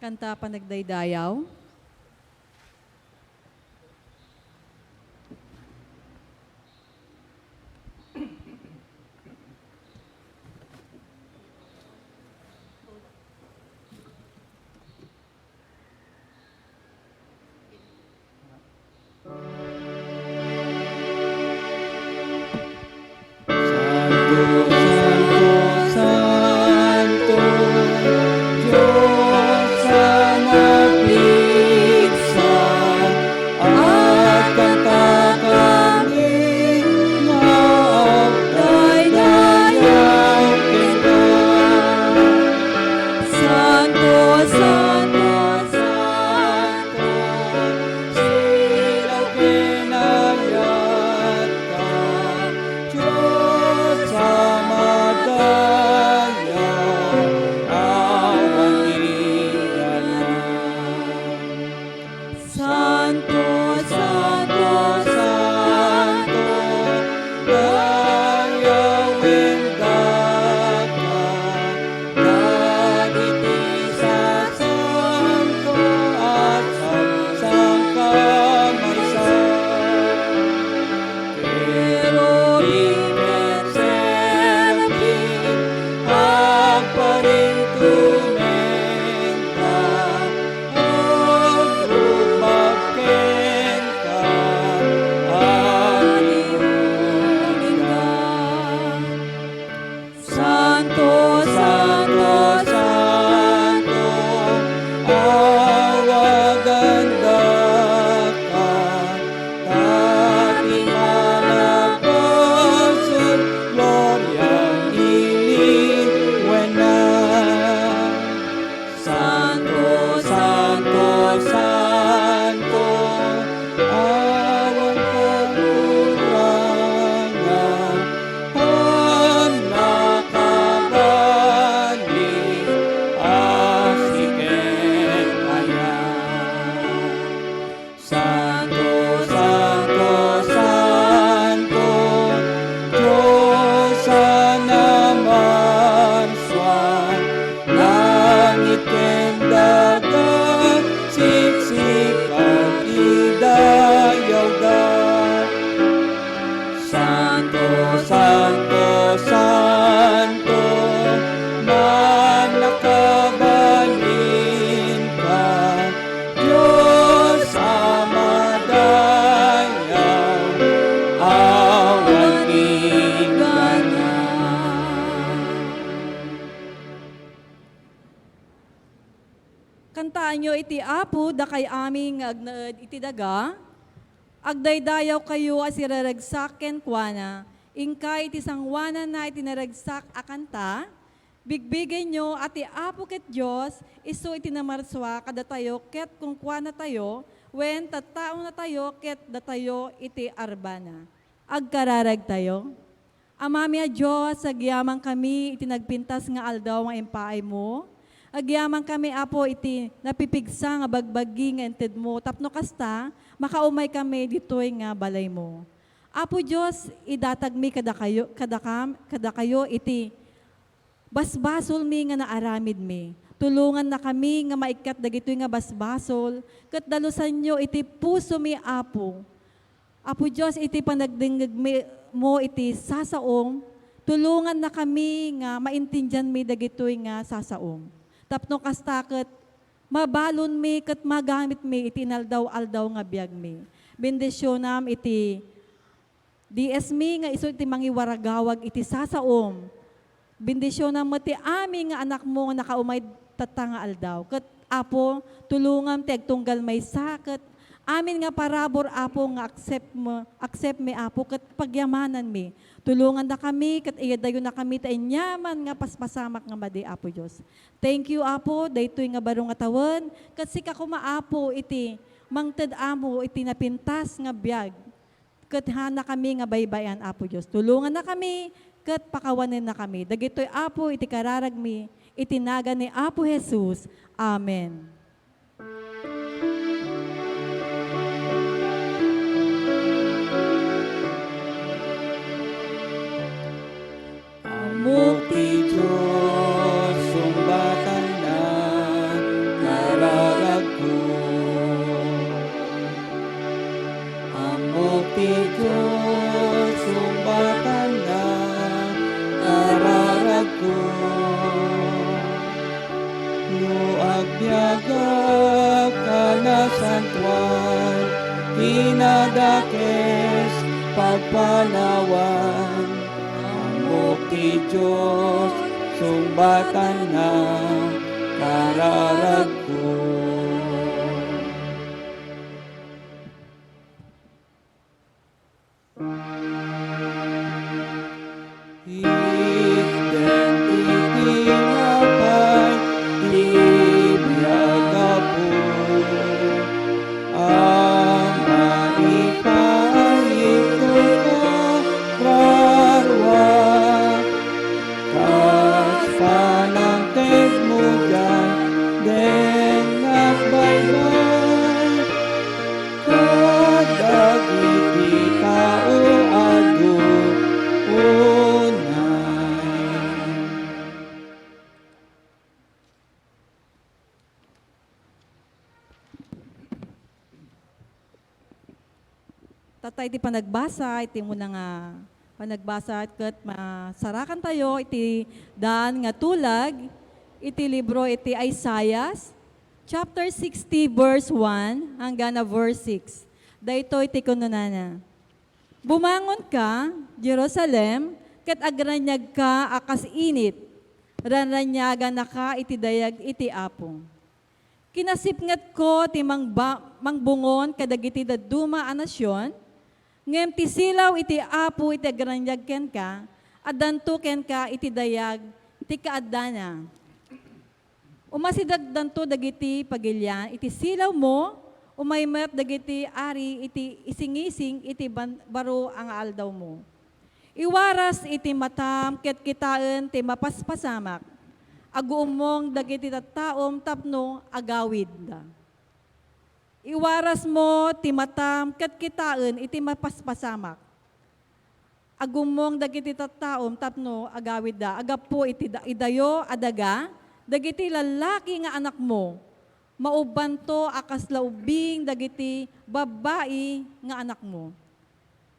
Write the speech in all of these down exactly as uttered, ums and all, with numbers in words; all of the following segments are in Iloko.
Kanta panagdaydayaw. Santo, santo, santo, Dios a napigsa, agkantakami nga agdaydayaw kenka. Santo, santo, santo, sino ken ayatka, Dios a madayaw, awan ingganak. Santo, santo, santo, daydayawen daka, dagiti sasanto a sangsankamaysa. Kerubim ken serafim, agparintumen ka, agrubak kenka, agriurinda. Santo, santo, santo, awagan daka, ta ti malabasol, gloria iliwena. Santo, santo, santo, awan pagkurangan, pannakabani a siken aya. Santo, santo, santo, Dios a namarsua, langit ken daga, siksika ti dayawda. Santo, santo, santo, mannakabalinka, Dios a madayaw, awan ingganak. Kantaanyo iti Apo, dakay amin nga agnaed iti daga. Agdaydayawkayo a siraragsak kenkuana, inka iti sangoananna iti naragsak a kanta. Bigbigenyo a ti Apo ket Dios, isu iti namarsua kadatayo ket kunkuanatayo, wen tattaonatayo ket datayo iti arbana. Agkararagtayo. Amami a Dios, agyamankami iti nagpintas nga aldaw nga impaaymo. Agyamankami, Apo, iti napipigsa nga bagbagi nga intedmo tapno kasta, makaumaykami ditoy nga balaymo. Apo Dios, idatagmi kadakayo, kadakam, kadakayo iti basbasolmi nga naaramidmi. Tulongannakami nga maikkat dagitoy nga basbasol, ket dalusanyo iti pusomi, Apo. Apo Dios, iti panagdengngegmi mo iti sasaom, tulongannakami nga maintindianmi dagitoy nga sasaom. Tapno kasta ket mabalonmi ket magamitmi iti inaldaw-aldaw nga biagmi. Bendisionam iti D S mi nga isu ti mangiwaragawag iti sasaom. Bendisionam met ti amin nga anakmo nga nakaumay tatta nga aldaw. Ket, Apo, tulongam ti agtunggal maysa, ket amin nga parabur, Apo, nga accept mo, accept mi, Apo, ket pagyamananmi. Tulongannakami, ket iyadayonakami ti aniaman nga paspasamak nga madi, Apo Dios. Thank you, Apo, daytoy nga baro nga tawen, ket sika koma, Apo, iti mangted ammo iti napintas nga biag. Ket hanakami nga baybay-an, Apo Dios. Tulongannakami ket pakawanennakami. Dagitoy, Apo, iti kararagmi, iti nagan ni Apo Jesus. Amen. Ammok ti Dios, sungbatanna, Panawan, ammok ti Dios, sungbatanna kararagko. Itdan ti tinapay ti biag, Apo, a maipahayko kararua, kas panangtedmo diay dengngak baybay kadagiti tao adu unay. Tatta iti panagbasa, iti umuna nga panagbasa, ket masarakantayo iti daan nga tulag iti libro iti Isaias, chapter sixty, verse one hanggang na verse six. Daytoy ti kunkunana, "Bumangonka, Jerusalem, ket agraniagka a kas init. Ranraniaganaka iti dayag iti Apo." Kinasipngetko ti mangba-, mangbungon kadagiti dadduma a nasion, ngem ti silaw iti Apo iti agraniag kenka, addanto kenka iti dayag ti kaaddana. Umasidegdanto dagiti pagilian iti silawmo, umay met dagiti ari iti isingising iti ban-, baro a nga aldawmo. Iwaras iti matam ket kitaen ti mapaspasamak. Aguummong dagiti tattaom tapno agawidda. Iwarasmo ti matam ket kitaen iti mapaspasamak. Agummong dagiti tattaom tapno agawidda. Agapu iti da-, idayo a daga, dagiti lallaki nga anakmo, maubbanto a kasla ubbing dagiti babbai nga anakmo.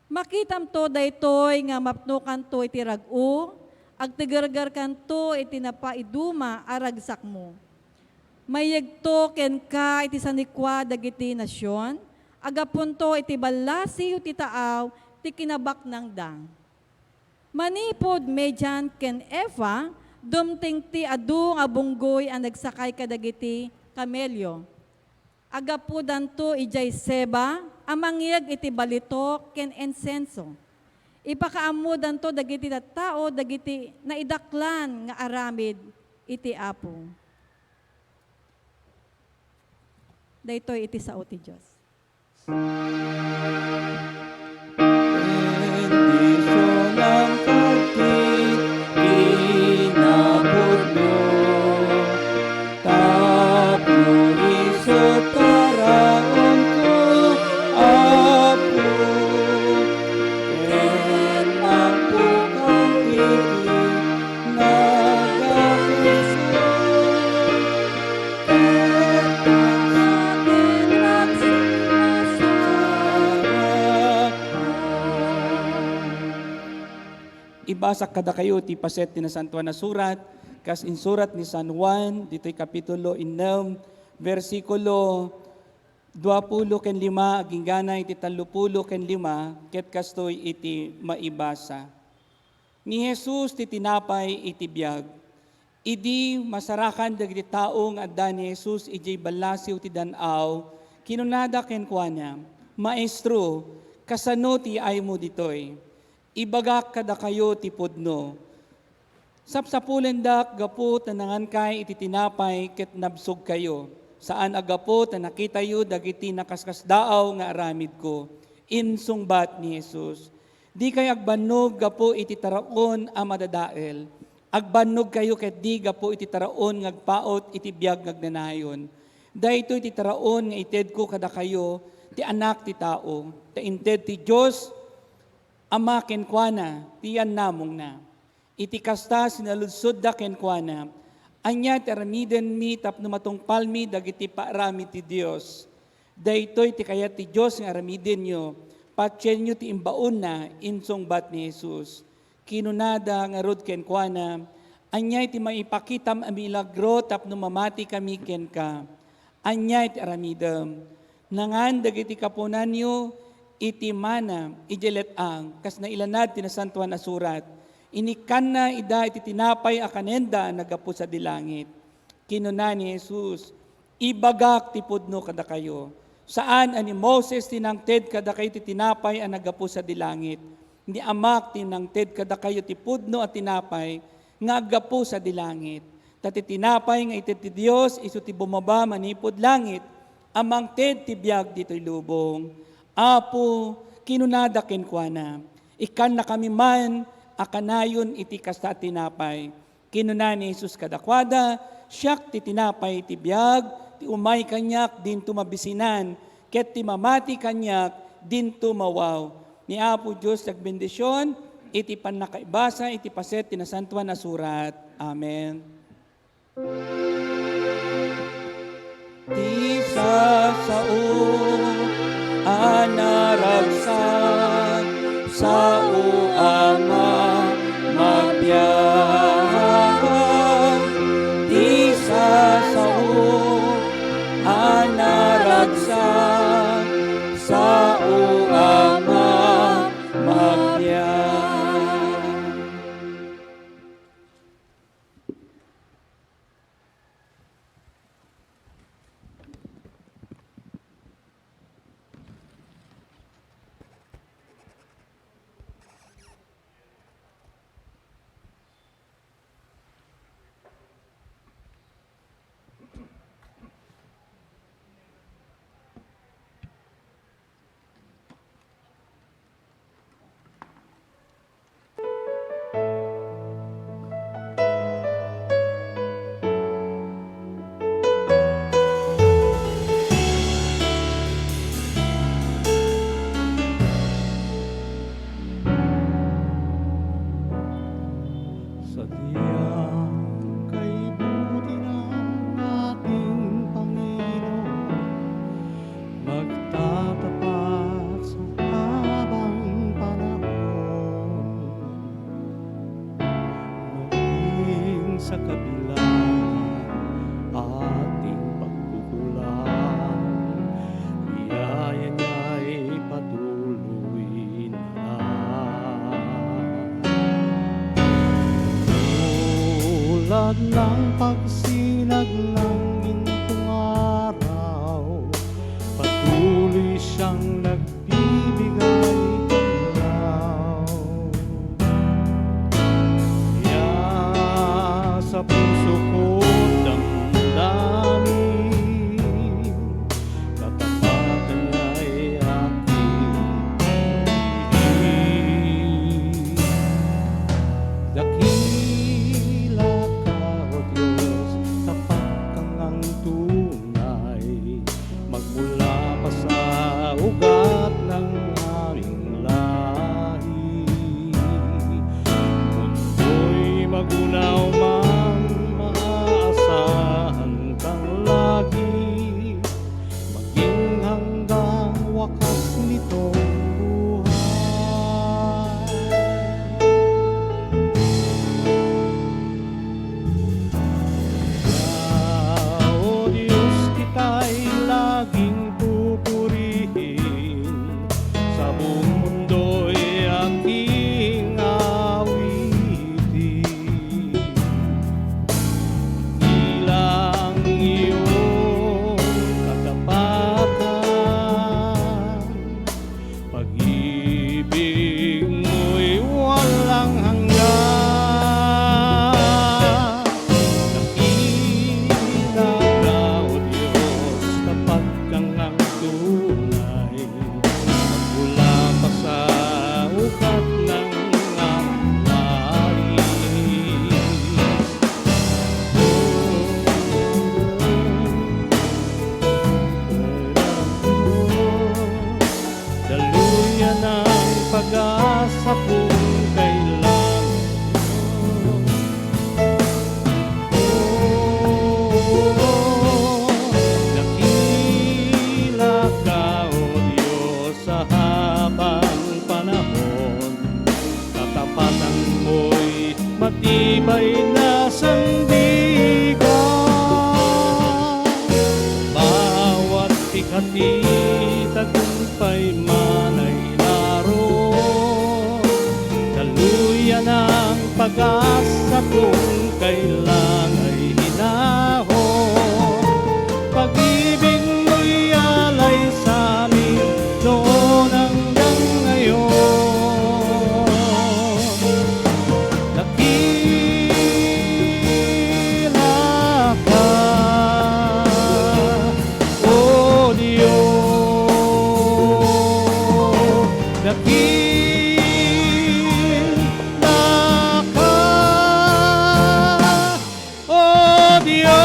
Makitamto daytoy nga mapnokanto iti rag-o, agtigergerkanto iti napaiduma a ragsakmo. Maiyegto kenka iti sanikua dagiti nasion, agapunto iti ballasiw ti taaw ti kinabaknangda. Manipud Midian ken Efa, dumteng ti adu nga bunggoy a nagsakay kadagiti kamelio. Agapudanto idiay Seba a mangyeg iti balitok ken insenso. Ipakaammodanto dagiti tattao dagiti naidaklan nga aramid iti Apo. Daytoy iti sao ti Dios. Bendisionam ti kinapudno, tapno isu ti taraonko, Apo, ken mangpukan iti nagakesyo. Ibasak kadakayo ti paset ti Nasantoan a Surat, kas insurat ni San Juan, ditoy kapitulo ennem, bersikulo duapulo ken lima, aginggana iti tallopulo ken lima, ket kastoy iti maibasa. Ni Jesus ti tinapay iti biag. Idi masarakan dagiti tao nga adda ni Jesus idiay ballasiw ti dan-aw, kinunada kenkuana, "Maestro, kasano ti yaaymo ditoy? Ibagak kadakayo ti pudno. Sapsapulendak gapu ta nangankay iti tinapay ket nabsogkayo, saan a gapu ta nakitayo dagiti nakaskasdaaw nga aramidko." Insungbat ni Jesus, "Dikay agbannog gapu iti taraon a madadael. Agbannogkayo ketdi gapu iti taraon nga agpaut iti biag nga agnanayon. Daytoy ti taraon nga itedko kadakayo ti Anak ti Tao, ta inted ti Dios Ama kenkuana ti yannamongna." Iti kasta, sinaludsodda kenkuana, "Ania ti aramidenmi tapno matungpalmi dagiti paaramid ti Dios? Daytoy ti kayat ti Dios nga aramidenyo, patienyo ti imbaonna," insungbat ni Jesus. Kinunada ngarud kenkuana, "Ania iti maipakitam a milagro tapno mamatikami kenka? Ania iti aramidem? Nangan dagiti kapunanyo, iti mana idiay let-ang, kas nailanad ti Nasantoan a Surat, inikkanna ida iti tinapay a kanenda a naggapu sadi langit. Kinuna ni Jesus, "Ibagak ti pudno kadakayo, saan a ni Moses ti nangted kadakayo ti tinapay a naggapu sadi langit. Ni Amak ti nangted kadakayo ti pudno a tinapay nga aggapu sadi langit. Ta ti tinapay nga ited ti Dios isu ti bumaba manipud langit a mangted ti biag ditoy lubong." "Apo," kinunada kenkuana, "ikkannakami man a kanayon iti kasta a tinapay." Kinuna ni Jesus kadakuada, "Siak ti tinapay ti biag, ti umay kaniak dinto mabisinan, ket ti mamati kaniak dinto mawaw." Ni Apo Dios ti agbendision iti pannakaibasa iti paset ti Nasantoan a Surat. Amen. Ti sasao a naragsak, sao a ma-, mabiag. Ti sasao a naragsak, sao a ma-, mabiag. Sadian kaibuti ng ating Panginoon, magtatapat sa habang panahon. Maging sa kabila ng ating pagkukulang, biyaya niya'y patuloy na. Tulad ng pagsinag ng gintong araw, patuloy siyang nagbibigay galaw. Kaya sa puso ko damdamin, katapatan niya'y aking ibig. Dakila ka, O Diyos, tapat ka ngang tunay. Magmula pa sa ugat ng aming lahi, mundo'y magunaw man, maaasahan kang lagi, maging hanggang wakas nitong buhay. Ikaw, O Diyos, kita'y laging pupurihin, sa buong mundo'y aking awitin. Bilang iyong katapatan, pag-ibig mo'y walang hanggan. Dakila ka, O Diyos, tapat ka ngang tunay. Magmula pa sa ugat ng aming lahi. Daluyan ang pag-asa kung kailangan mo. Dakila ka, O Diyos, sa habang panahon. Katapatan mo'y matibay na sandigan. Bawat pighati, tagumpay pay manay laro. Kaluyan ang pag-asa kung kailangan ay inaho. Pag-ibig mo'y alay sa amin noon hanggang ngayon. Dakila ka, O Dios, dakila ka, O Dios.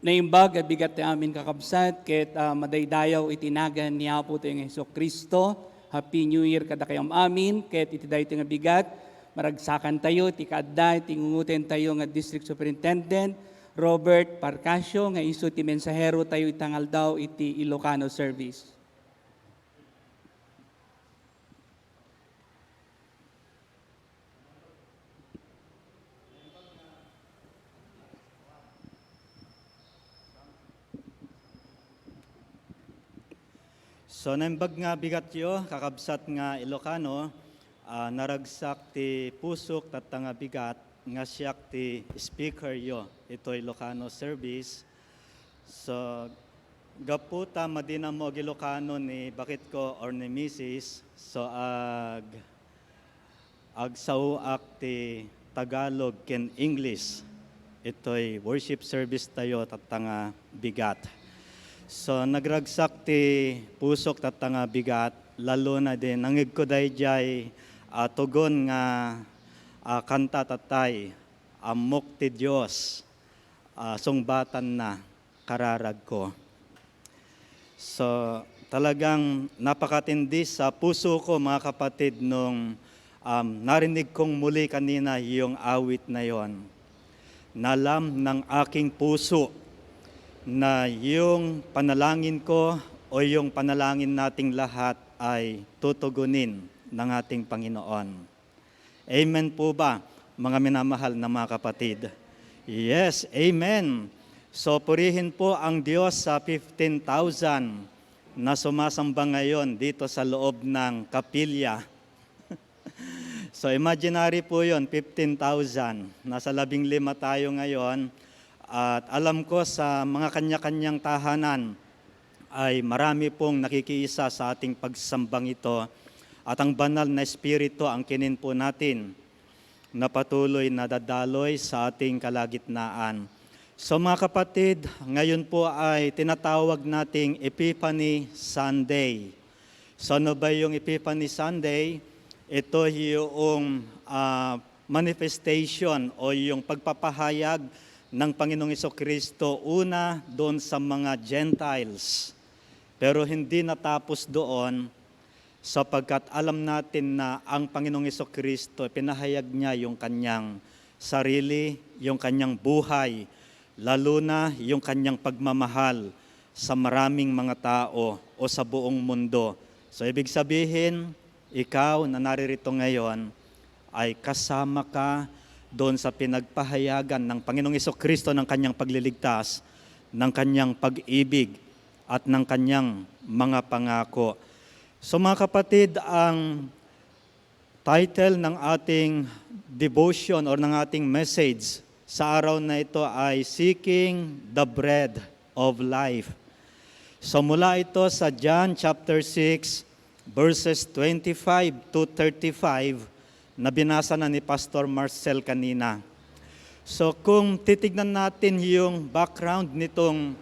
Naimbag a bigat ti amin, kakabsat, ket, ah, madaydayaw iti nagan ni Apotayo nga Jesu-Cristo. Happy New Year kadakayo amin, ket iti daytoy nga bigat, maragsakantayo iti kaadda iti ngungotentayo nga District Superintendent Robert Parcasio, nga isu ti mensaherotayo ita nga aldaw iti Ilocano service. So, naimbag nga bigatyo, kakabsat nga Ilocano, ah, naragsak ti pusok tatta nga bigat nga siak ti speakeryo itoy Ilocano service. So, gapu ta madi ammo ag-Ilocano ni baketko or ni misis, so ag-, agsaoak ti Tagalog ken English itoy worship service tayo tatta nga bigat. So, nagragsak ti pusok tatta nga bigat, lalo na di nangegko daydiay, ah, tugon nga, ah, kanta tattay, Ammok ti Dios, ah, sungbatanna kararagko. So, talagang napakatindi sa pusoko, mga kapatid, nung, um, narinig kong muli kanina yung awit na yon. Nalam ng aking puso na yung panalangin ko o yung panalangin nating lahat ay tutugunin ng ating Panginoon. Amen po ba, mga minamahal na mga kapatid? Yes, amen. So, purihin po ang Diyos sa fifteen thousand na sumasamba ngayon dito sa loob ng kapilya. So, imaginary po yon, fifteen thousand. Nasa labing lima tayo ngayon. At alam ko sa mga kanya-kanyang tahanan, ay marami pong nakikiisa sa ating pagsambang ito, at ang Banal na Espiritu ang kinin po natin na patuloy na dadaloy sa ating kalagitnaan. So, mga kapatid, ngayon po ay tinatawag nating Epiphany Sunday. So, ano ba yung Epiphany Sunday? Ito yung, ah, manifestation o yung pagpapahayag ng Panginoong Jesucristo una doon sa mga Gentiles. Pero hindi natapos doon, sapagkat alam natin na ang Panginoong Jesucristo, pinahayag niya yung kanyang sarili, yung kanyang buhay, lalo na yung kanyang pagmamahal sa maraming mga tao o sa buong mundo. So, ibig sabihin, ikaw na naririto ngayon ay kasama ka doon sa pinagpahayagan ng Panginoong Jesucristo ng kanyang pagliligtas, ng kanyang pag-ibig, at ng kanyang mga pangako. So, mga kapatid, ang title ng ating devotion or ng ating message sa araw na ito ay Seeking the Bread of Life. So, mula ito sa John chapter six, verses twenty-five to thirty-five na binasa na ni Pastor Marcel kanina. So, kung titignan natin yung background nitong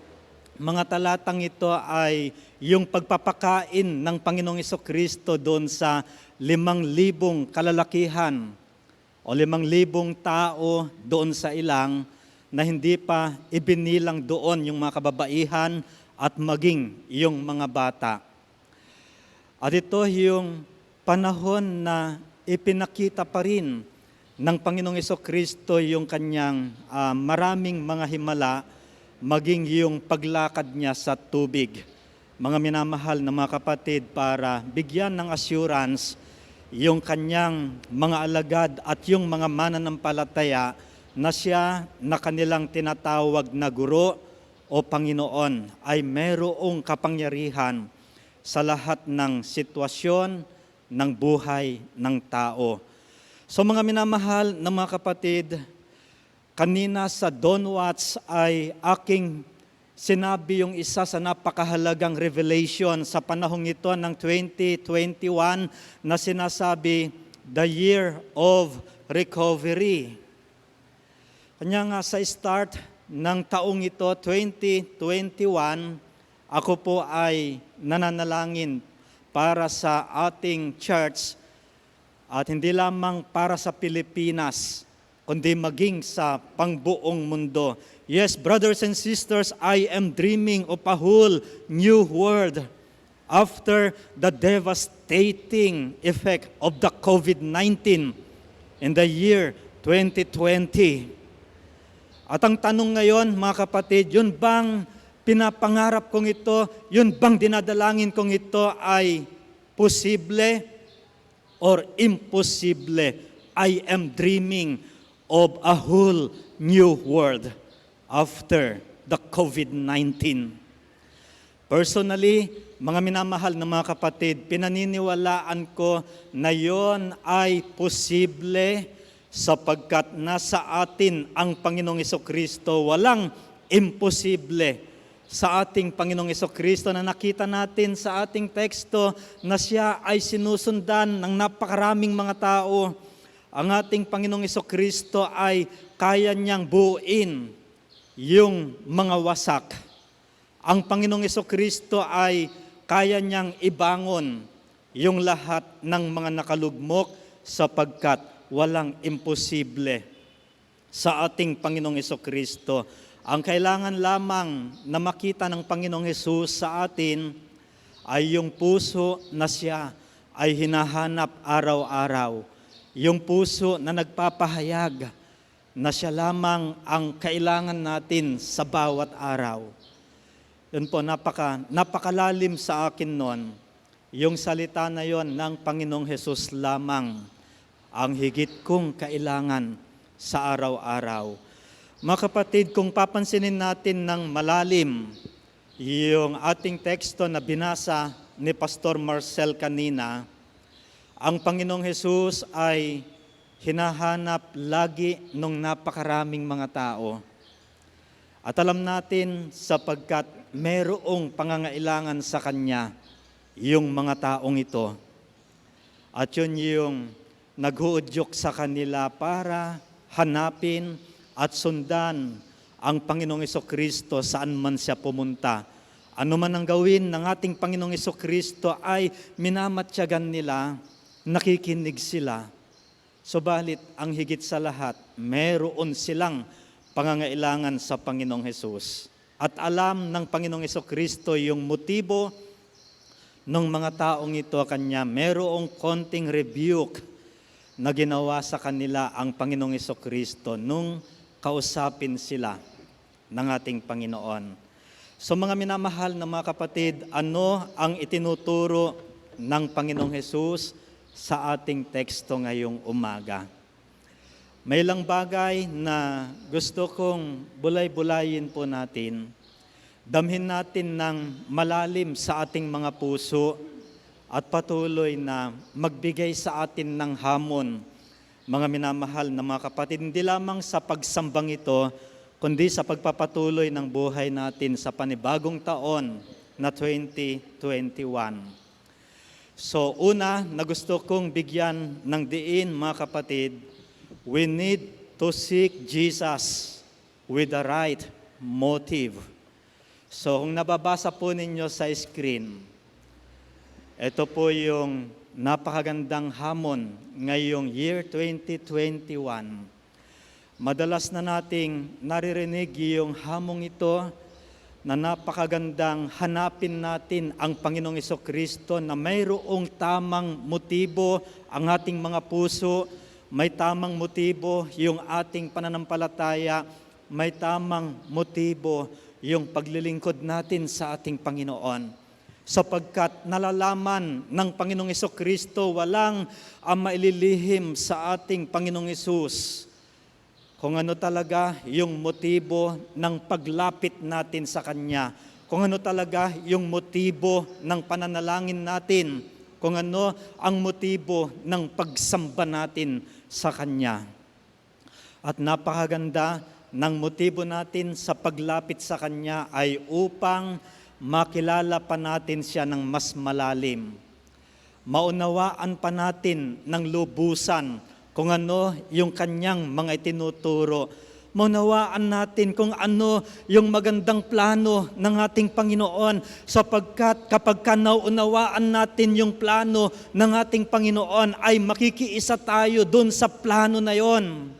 mga talatang ito, ay yung pagpapakain ng Panginoong Jesucristo doon sa limang libong kalalakihan o limang libong tao doon sa ilang na hindi pa ibinilang doon yung mga kababaihan at maging yung mga bata. At ito yung panahon na ipinakita pa rin ng Panginoong Jesucristo yung kanyang, ah, maraming mga himala maging yung paglakad niya sa tubig. Mga minamahal na mga kapatid, para bigyan ng assurance yung kanyang mga alagad at yung mga mananampalataya na siya na kanilang tinatawag na guro o Panginoon ay merong kapangyarihan sa lahat ng sitwasyon ng buhay ng tao. So, mga minamahal na mga kapatid, kanina sa Dawn Watch ay aking sinabi yung isa sa napakahalagang revelation sa panahong ito ng twenty twenty-one na sinasabi, the year of recovery. Kanya nga sa start ng taong ito, twenty twenty-one, ako po ay nananalangin para sa ating church at hindi lamang para sa Pilipinas, kundi maging sa pangbuong mundo. Yes, brothers and sisters, I am dreaming of a whole new world after the devastating effect of the COVID nineteen in the year twenty twenty. At ang tanong ngayon, mga kapatid, yun bang pinapangarap kong ito, yun bang dinadalangin kong ito ay posible or imposible? I am dreaming of a whole new world after the COVID nineteen. Personally, mga minamahal na mga kapatid, pinaniniwalaan ko na yon ay posible sapagkat nasa atin ang Panginoong Kristo. Walang imposible sa ating Panginoong Kristo na nakita natin sa ating teksto na siya ay sinusundan ng napakaraming mga tao. Ang ating Panginoong Kristo ay kaya niyang buuin yung mga wasak. Ang Panginoong Kristo ay kaya niyang ibangon yung lahat ng mga nakalugmok sapagkat walang imposible sa ating Panginoong Kristo. Ang kailangan lamang na makita ng Panginoong Hesus sa atin ay yung puso na siya ay hinahanap araw-araw, yung puso na nagpapahayag na siya lamang ang kailangan natin sa bawat araw. Yun po, napaka, napakalalim sa akin nun. Yung salita na yon ng Panginoong Hesus lamang ang higit kong kailangan sa araw-araw. Mga kapatid, kung papansinin natin ng malalim yung ating teksto na binasa ni Pastor Marcel kanina, ang Panginoong Hesus ay hinahanap lagi nung napakaraming mga tao. At alam natin sapagkat merong pangangailangan sa Kanya yung mga taong ito. At yun yung naghuudyok sa kanila para hanapin at sundan ang Panginoong Kristo saan man siya pumunta. Ano man ang gawin ng ating Panginoong Kristo ay minamatyagan nila, nakikinig sila. Subalit, ang higit sa lahat, meron silang pangangailangan sa Panginoong Hesus. At alam ng Panginoong Kristo yung motibo ng mga taong ito, kanya merong konting rebuke na ginawa sa kanila ang Panginoong Kristo nung kausapin sila ng ating Panginoon. So, mga minamahal na mga kapatid, ano ang itinuturo ng Panginoong Hesus sa ating teksto ngayong umaga? May ilang bagay na gusto kong bulay-bulayin po natin. Damhin natin ng malalim sa ating mga puso at patuloy na magbigay sa atin ng hamon, mga minamahal na mga kapatid, hindi lamang sa pagsambang ito, kundi sa pagpapatuloy ng buhay natin sa panibagong taon na twenty twenty-one. So, una na gusto kong bigyan ng diin, mga kapatid, we need to seek Jesus with the right motive. So, kung nababasa po ninyo sa screen, ito po yung napakagandang hamon ngayong year twenty twenty-one. Madalas na nating naririnig yung hamong ito na napakagandang hanapin natin ang Panginoong Kristo na mayroong tamang motibo ang ating mga puso, may tamang motibo yung ating pananampalataya, may tamang motibo yung paglilingkod natin sa ating Panginoon. Sapagkat nalalaman ng Panginoong Kristo, walang ang maililihim sa ating Panginoong Hesus. Kung ano talaga yung motibo ng paglapit natin sa Kanya, kung ano talaga yung motibo ng pananalangin natin, kung ano ang motibo ng pagsamba natin sa Kanya. At napakaganda ng motibo natin sa paglapit sa Kanya ay upang makilala pa natin Siya ng mas malalim. Maunawaan pa natin ng lubusan kung ano yung Kanyang mga itinuturo. Maunawaan natin kung ano yung magandang plano ng ating Panginoon, sapagkat kapag ka naunawaan natin yung plano ng ating Panginoon, ay makikiisa tayo dun sa plano na yon.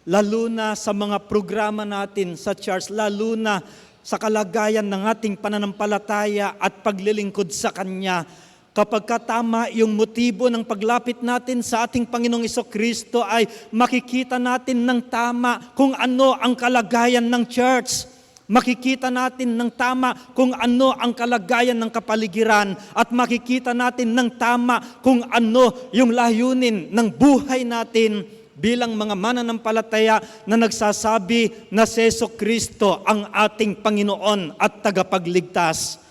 Lalo na sa mga programa natin sa church, lalo na sa kalagayan ng ating pananampalataya at paglilingkod sa Kanya. Kapag ka tama yung motibo ng paglapit natin sa ating Panginoong Kristo, ay makikita natin ng tama kung ano ang kalagayan ng church. Makikita natin ng tama kung ano ang kalagayan ng kapaligiran at makikita natin ng tama kung ano yung layunin ng buhay natin bilang mga mananampalataya na nagsasabi na si Jesu Kristo ang ating Panginoon at tagapagligtas.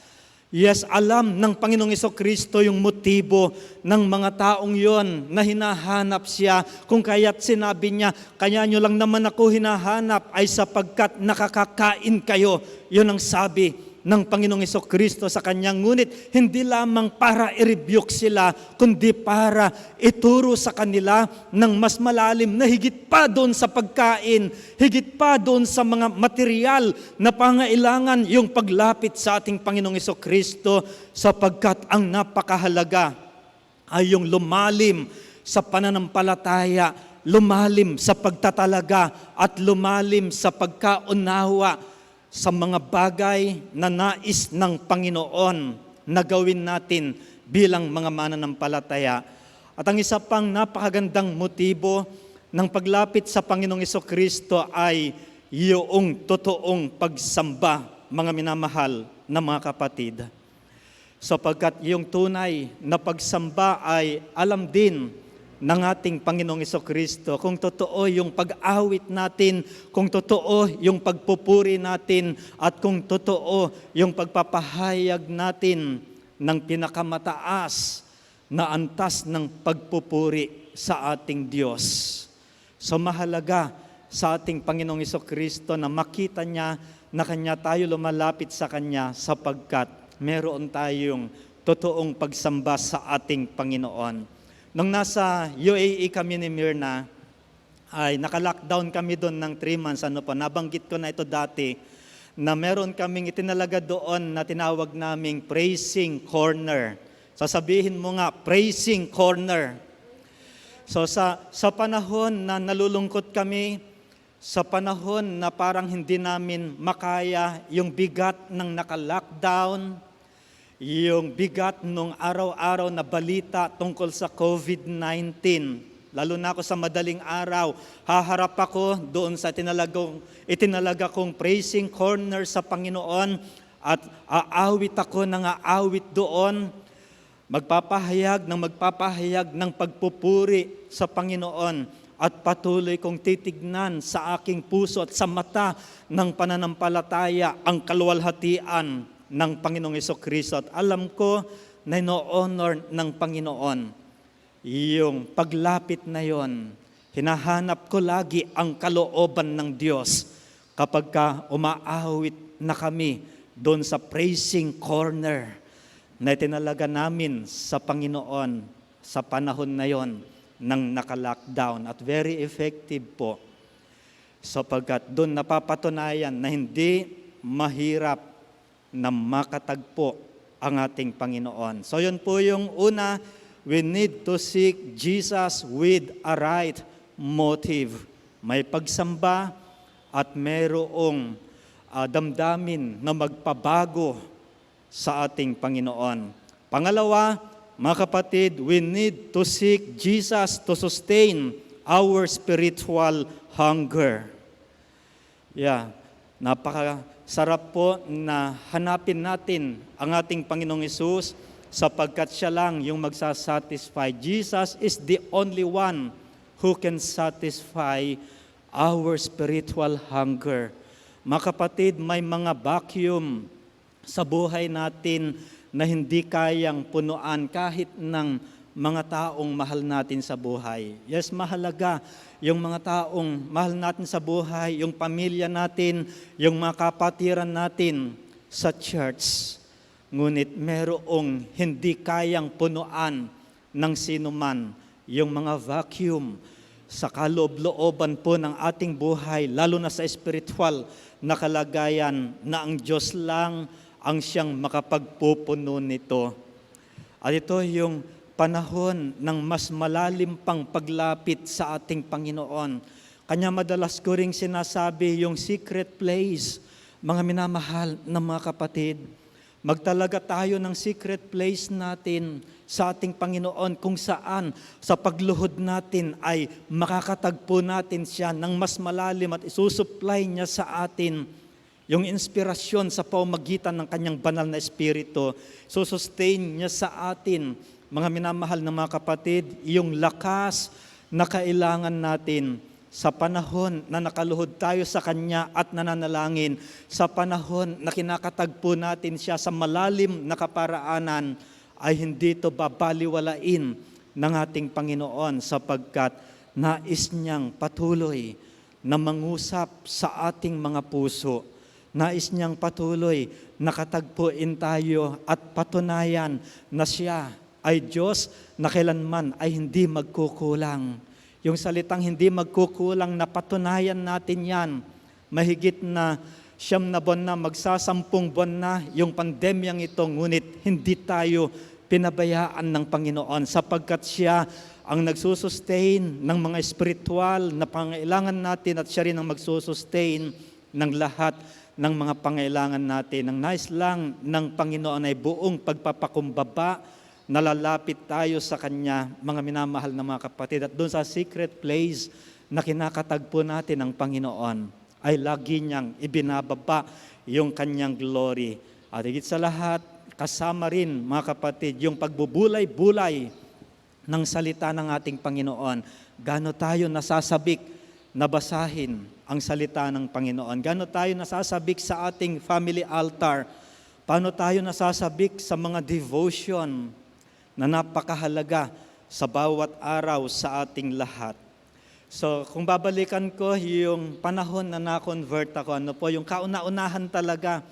Yes, alam ng Panginoong Kristo yung motibo ng mga taong yon na hinahanap siya. Kung kaya't sinabi niya, "Kaya nyo lang naman ako hinahanap ay sapagkat nakakakain kayo." Yun ang sabi ng Panginoong Kristo sa kanya. Ngunit hindi lamang para i-rebuke sila, kundi para ituro sa kanila ng mas malalim na higit pa doon sa pagkain, higit pa doon sa mga material na pangailangan yung paglapit sa ating Panginoong Kristo, sapagkat ang napakahalaga ay yung lumalim sa pananampalataya, lumalim sa pagtatalaga, at lumalim sa pagkaunawa sa mga bagay na nais ng Panginoon na gawin natin bilang mga mananampalataya. At ang isa pang napakagandang motibo ng paglapit sa Panginoong Kristo ay yung totoong pagsamba, mga minamahal na mga kapatid. Sapagkat yung tunay na pagsamba ay alam din ng ating Panginoong Kristo kung totoo yung pag-awit natin, kung totoo yung pagpupuri natin, at kung totoo yung pagpapahayag natin ng pinakamataas na antas ng pagpupuri sa ating Diyos. So, mahalaga sa ating Panginoong Kristo na makita niya na kanya tayo lumalapit sa Kanya, sapagkat meron tayong totoong pagsamba sa ating Panginoon. Nung nasa U A E kami ni Mirna, ay naka-lockdown kami doon ng three months. Ano po, nabanggit ko na ito dati, na meron kaming itinalaga doon na tinawag naming praising corner. Sasabihin mo nga, praising corner. So sa, sa panahon na nalulungkot kami, sa panahon na parang hindi namin makaya yung bigat ng naka-lockdown, yung bigat nung araw-araw na balita tungkol sa COVID nineteen, lalo na ako sa madaling araw, haharap ako doon sa itinalagang, itinalaga kong praising corner sa Panginoon at aawit ako ng aawit doon. Magpapahayag ng magpapahayag ng pagpupuri sa Panginoon at patuloy kong titignan sa aking puso at sa mata ng pananampalataya ang kaluwalhatian ng Panginoong Kristo. At alam ko na ino-honor ng Panginoon yung paglapit na yon. Hinahanap ko lagi ang kalooban ng Diyos kapag ka umaawit na kami doon sa praising corner na itinalaga namin sa Panginoon sa panahon na yon ng naka-lockdown. At very effective po, sapagkat doon napapatunayan na hindi mahirap na makatagpo ang ating Panginoon. So yun po yung una, we need to seek Jesus with a right motive. May pagsamba at mayroong, ah, damdamin na magpabago sa ating Panginoon. Pangalawa, mga kapatid, we need to seek Jesus to sustain our spiritual hunger. Yeah. Napakasarap po na hanapin natin ang ating Panginoong Hesus, sapagkat siya lang yung magsasatisfy. Jesus is the only one who can satisfy our spiritual hunger. Mga kapatid, may mga vacuum sa buhay natin na hindi kayang punuan kahit ng mga taong mahal natin sa buhay. Yes, mahalaga yung mga taong mahal natin sa buhay, yung pamilya natin, yung mga kapatiran natin sa church. Ngunit merong hindi kayang punuan ng sinuman yung mga vacuum sa kaloob-looban po ng ating buhay, lalo na sa espiritual na kalagayan, na ang Diyos lang ang siyang makapagpupuno nito. At ito yung panahon ng mas malalim pang paglapit sa ating Panginoon. Kanya madalas ko ring sinasabi yung secret place, mga minamahal na mga kapatid. Magtalaga tayo ng secret place natin sa ating Panginoon, kung saan sa pagluhod natin ay makakatagpo natin siya ng mas malalim at isusupply niya sa atin yung inspirasyon sa pamamagitan ng kanyang banal na Espiritu. Susustain niya sa atin, mga minamahal na mga kapatid, yung lakas na kailangan natin sa panahon na nakaluhod tayo sa Kanya at nananalangin, sa panahon na kinakatagpo natin Siya sa malalim na kaparaanan, ay hindi ito babaliwalain ng ating Panginoon, sapagkat nais Niyang patuloy na mangusap sa ating mga puso. Nais Niyang patuloy na katagpuin tayo at patunayan na Siya ay Diyos na kailanman ay hindi magkukulang. Yung salitang hindi magkukulang, napatunayan natin yan. Mahigit na siyam na buwan na, magsasampung buwan na yung pandemyang ito, ngunit hindi tayo pinabayaan ng Panginoon, sapagkat Siya ang nagsusustain ng mga espiritual na pangailangan natin, at Siya rin ang magsusustain ng lahat ng mga pangailangan natin. Ang nais lang ng Panginoon ay buong pagpapakumbaba, nalalapit tayo sa Kanya, mga minamahal na mga kapatid. At doon sa secret place na kinakatagpo natin ang Panginoon, ay lagi niyang ibinababa yung kanyang glory. At higit sa lahat, kasama rin, mga kapatid, yung pagbubulay-bulay ng salita ng ating Panginoon. Gaano tayo nasasabik na basahin ang salita ng Panginoon? Gaano tayo nasasabik sa ating family altar? Paano tayo nasasabik sa mga devotion na napakahalaga sa bawat araw sa ating lahat? So, kung babalikan ko yung panahon na na-convert ako, ano po, yung kauna-unahan talaga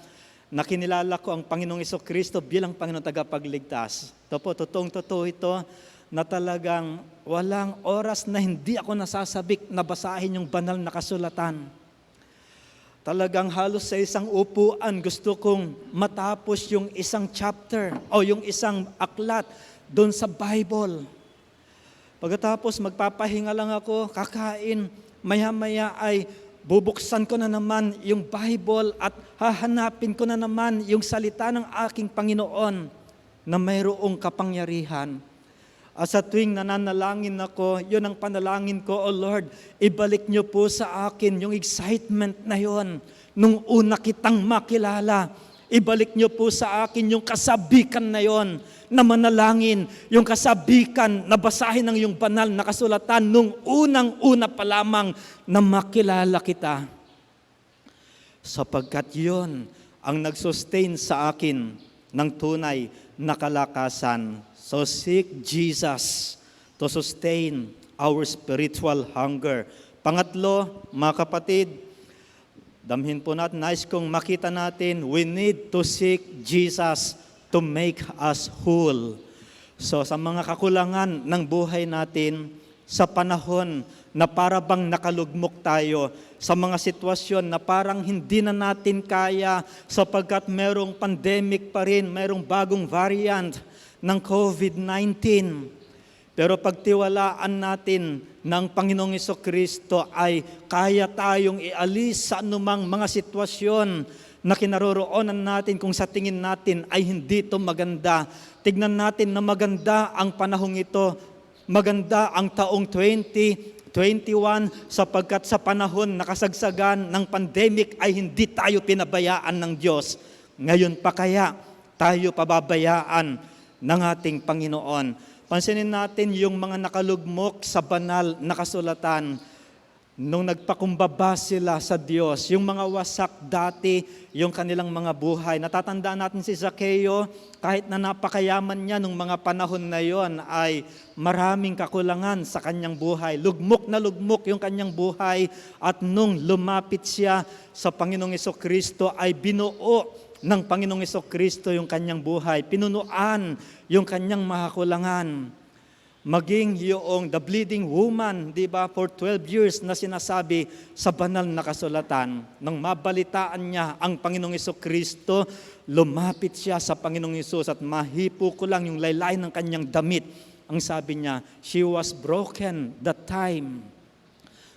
na kinilala ko ang Panginoong Kristo bilang Panginoon Tagapagligtas. Ito po, totoong-totoo ito, na talagang walang oras na hindi ako nasasabik na basahin yung banal na kasulatan. Talagang halos sa isang upuan, gusto kong matapos yung isang chapter o yung isang aklat doon sa Bible. Pagkatapos, magpapahinga lang ako, kakain, maya-maya ay bubuksan ko na naman yung Bible at hahanapin ko na naman yung salita ng aking Panginoon na mayroong kapangyarihan. At sa tuwing nananalangin ako, yun ang panalangin ko, "O Lord, ibalik niyo po sa akin yung excitement na yon nung una kitang makilala. Ibalik niyo po sa akin yung kasabikan na yon na manalangin, yung kasabikan na basahin ang iyong banal na kasulatan nung unang-una pa lamang na makilala kita." Sapagkat yon ang nag-sustain sa akin ng tunay na kalakasan. So seek Jesus to sustain our spiritual hunger. Pangatlo, mga kapatid, damhin po natin, nais kong makita natin, we need to seek Jesus to make us whole. So, sa mga kakulangan ng buhay natin, sa panahon na para bang nakalugmok tayo, sa mga sitwasyon na parang hindi na natin kaya sapagkat merong pandemic pa rin, merong bagong variant ng covid nineteen. Pero pagtiwalaan natin na ang Panginoong Kristo ay kaya tayong ialis sa anumang mga sitwasyon na kinaroroonan natin kung sa tingin natin ay hindi ito maganda. Tignan natin na maganda ang panahong ito, maganda ang taong twenty twenty-one, sapagkat sa panahon na kasagsagan ng pandemic ay hindi tayo pinabayaan ng Diyos. Ngayon pa kaya tayo pababayaan ng ating Panginoon? Pansinin natin yung mga nakalugmok sa banal na kasulatan. Nung nagpakumbaba sila sa Diyos, yung mga wasak dati, yung kanilang mga buhay. Natatandaan natin si Zaqueo, kahit na napakayaman niya nung mga panahon na yon, ay maraming kakulangan sa kanyang buhay. Lugmok na lugmok yung kanyang buhay, at nung lumapit siya sa Panginoong Kristo, ay binuo ng Panginoong Kristo yung kanyang buhay. Pinunuan yung kanyang mga kakulangan. Maging yung the bleeding woman, di ba, for twelve years na sinasabi sa banal na kasulatan, nang mabalitaan niya ang Panginoong Kristo, lumapit siya sa Panginoong Hesus at mahipo ko lang yung laylay ng kanyang damit. Ang sabi niya, "She was broken that time."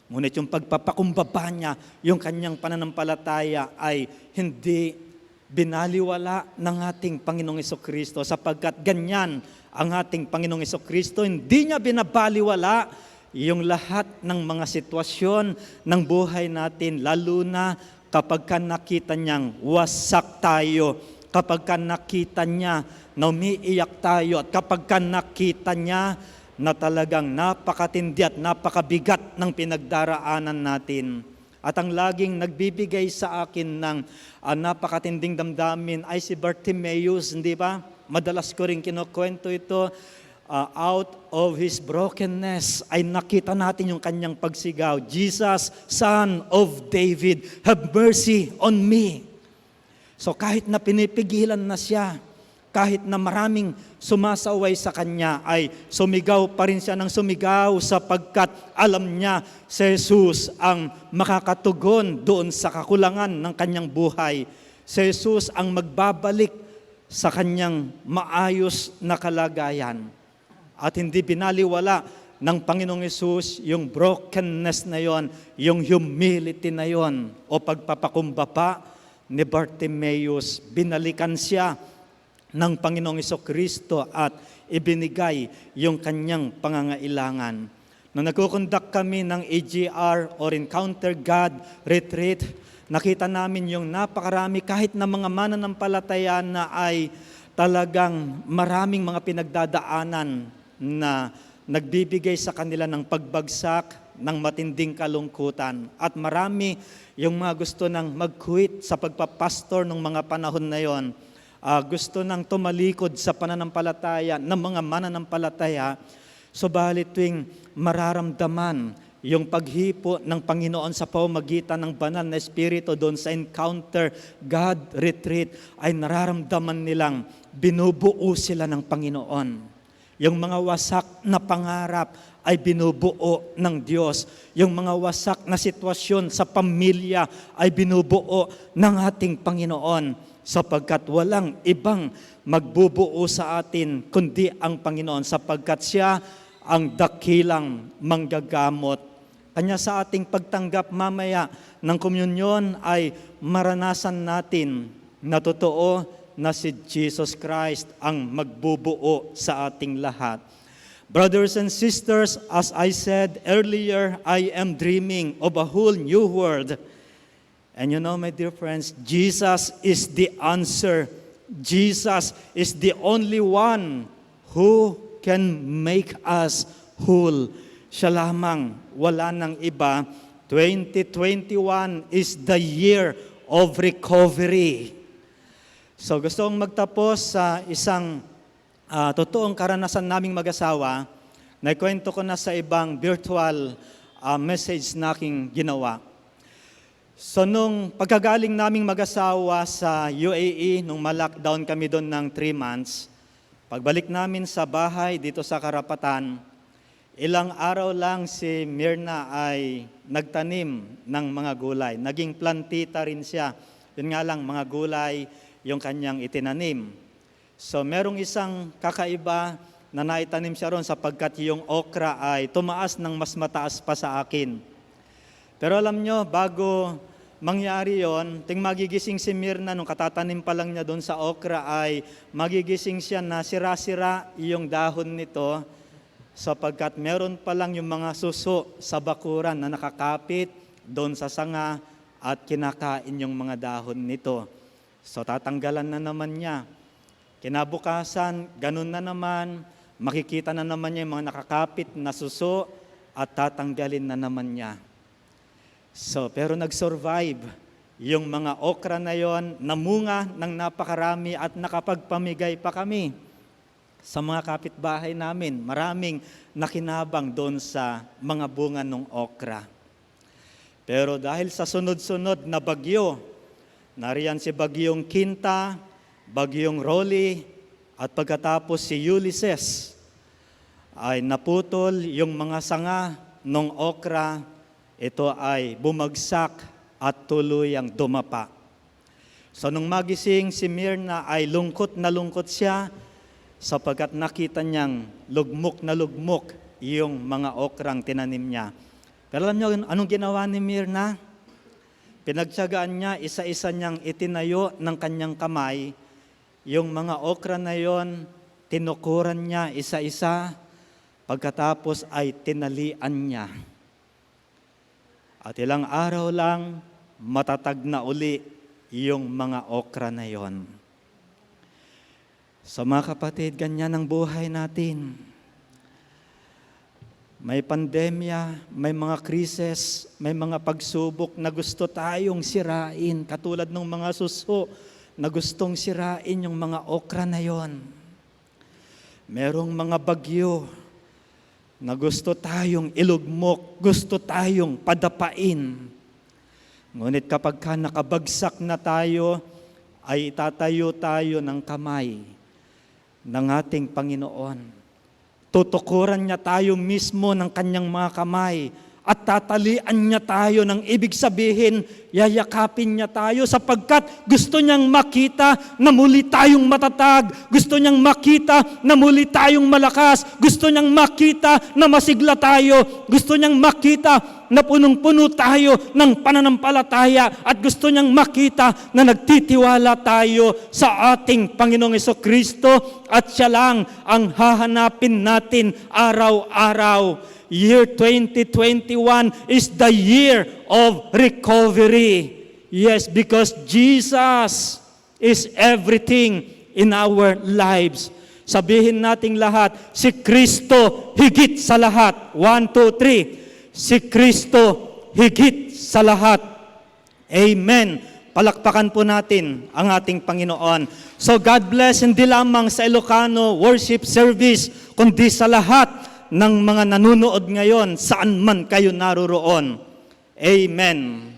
Ngunit yung pagpapakumbaba niya, yung kanyang pananampalataya ay hindi binaliwala ng ating Panginoong Kristo, sapagkat ganyan ang ating Panginoong Kristo. Hindi niya binabaliwala yung lahat ng mga sitwasyon ng buhay natin, lalo na kapag ka nakita niyang wasak tayo, kapag ka nakita niya na umiiyak tayo, at kapag ka nakita niya na talagang napakatindi at napakabigat ng pinagdaraanan natin. At ang laging nagbibigay sa akin ng, ah, napakatinding damdamin ay si Bartimaeus, hindi ba? Madalas ko rin kinukwento ito. Ah, out of his brokenness ay nakita natin yung kanyang pagsigaw, "Jesus, Son of David, have mercy on me." So kahit na pinipigilan na siya, kahit na maraming sumasaway sa kanya, ay sumigaw pa rin siya ng sumigaw, sapagkat alam niya si Jesus ang makakatugon doon sa kakulangan ng kanyang buhay. Si Jesus ang magbabalik sa kanyang maayos na kalagayan. At hindi binaliwala ng Panginoong Hesus yung brokenness na yon, yung humility na yon, o pagpapakumbaba ni Bartimaeus. Binalikan siya ng Panginoong Kristo at ibinigay yung kanyang pangangailangan. Nung nagkukundak kami ng E G R or Encounter God Retreat, nakita namin yung napakarami, kahit na mga mananampalataya na, ay talagang maraming mga pinagdadaanan na nagbibigay sa kanila ng pagbagsak, ng matinding kalungkutan. At marami yung mga gusto nang mag-quit sa pagpapastor nung mga panahon na yon. Ah, gusto nang tumalikod sa pananampalataya ng mga mananampalataya. Subalit tuwing mararamdaman yung paghipo ng Panginoon sa pamamagitan ng Banal na Espiritu doon sa Encounter God Retreat, ay nararamdaman nilang binubuo sila ng Panginoon. Yung mga wasak na pangarap ay binubuo ng Diyos. Yung mga wasak na sitwasyon sa pamilya ay binubuo ng ating Panginoon, sapagkat walang ibang magbubuo sa atin kundi ang Panginoon, sapagkat Siya ang dakilang manggagamot. Kanya sa ating pagtanggap mamaya ng komunyon ay maranasan natin na totoo na si Jesus Christ ang magbubuo sa ating lahat. Brothers and sisters, as I said earlier, I am dreaming of a whole new world. And you know, my dear friends, Jesus is the answer. Jesus is the only one who can make us whole. Siya lamang, wala nang iba. Twenty twenty-one is the year of recovery. So, gusto kong magtapos sa isang, ah, totoong karanasan naming mag-asawa. Naikwento ko na sa ibang virtual, ah, message na aking ginawa. So, nung pagkagaling naming mag-asawa sa U A E, nung ma-lockdown kami doon ng three months, pagbalik namin sa bahay dito sa Karapatan, ilang araw lang si Mirna ay nagtanim ng mga gulay. Naging plantita rin siya. Yun nga lang, mga gulay yung kanyang itinanim. So, merong isang kakaiba na naitanim siya ron, sapagkat yung okra ay tumaas ng mas mataas pa sa akin. Pero alam nyo, bago mangyari yon, ting magigising si Mirna, nung katatanim pa lang niya doon sa okra, ay magigising siya na sira-sira yung dahon nito. Sapagkat meron pa lang yung mga suso sa bakuran na nakakapit doon sa sanga at kinakain yung mga dahon nito. So, tatanggalan na naman niya. Kinabukasan, ganun na naman, makikita na naman niya yung mga nakakapit na suso at tatanggalin na naman niya. So, pero nag-survive yung mga okra na yon, namunga ng napakarami at nakapagpamigay pa kami sa mga kapitbahay namin. Maraming nakinabang doon sa mga bunga ng okra. Pero dahil sa sunod-sunod na bagyo, nariyan si Bagyong Quinta, Bagyong Rolly, at pagkatapos si Ulysses, ay naputol yung mga sanga ng okra, ito ay bumagsak at tuluyang dumapa. So, nung magising si Mirna ay lungkot na lungkot siya sapagkat nakita niyang lugmok na lugmok yung mga okrang tinanim niya. Pero alam niyo anong ginawa ni Mirna? Pinagtiyagaan niya, isa-isa niyang itinayo ng kanyang kamay yung mga okra na yon, tinukuran niya isa-isa, pagkatapos ay tinalian niya. At ilang araw lang, matatag na uli yung mga okra na yon. So, mga kapatid, ganyan ang buhay natin. May pandemya, may mga krisis, may mga pagsubok na gusto tayong sirain, katulad ng mga suso na gustong sirain yung mga okra na yon. Merong mga bagyo na gusto tayong ilugmok, gusto tayong padapain. Ngunit kapag ka nakabagsak na tayo, ay itatayo tayo ng kamay ng ating Panginoon. Tutukuran niya tayo mismo ng kanyang mga kamay at tatalian niya tayo, ng ibig sabihin, yayakapin niya tayo sapagkat gusto niyang makita na muli tayong matatag, gusto niyang makita na muli tayong malakas, gusto niyang makita na masigla tayo, gusto niyang makita na punong-puno tayo ng pananampalataya at gusto niyang makita na nagtitiwala tayo sa ating Panginoong Kristo at siya lang ang hahanapin natin araw-araw. Year twenty twenty-one is the year of recovery. Yes, because Jesus is everything in our lives. Sabihin nating lahat, si Kristo higit sa lahat. One, two, three. Si Kristo higit sa lahat. Amen. Palakpakan po natin ang ating Panginoon. So, God bless, hindi lamang sa Ilocano worship service, kundi sa lahat ng mga nanonood ngayon, saan man kayo naroroon. Amen.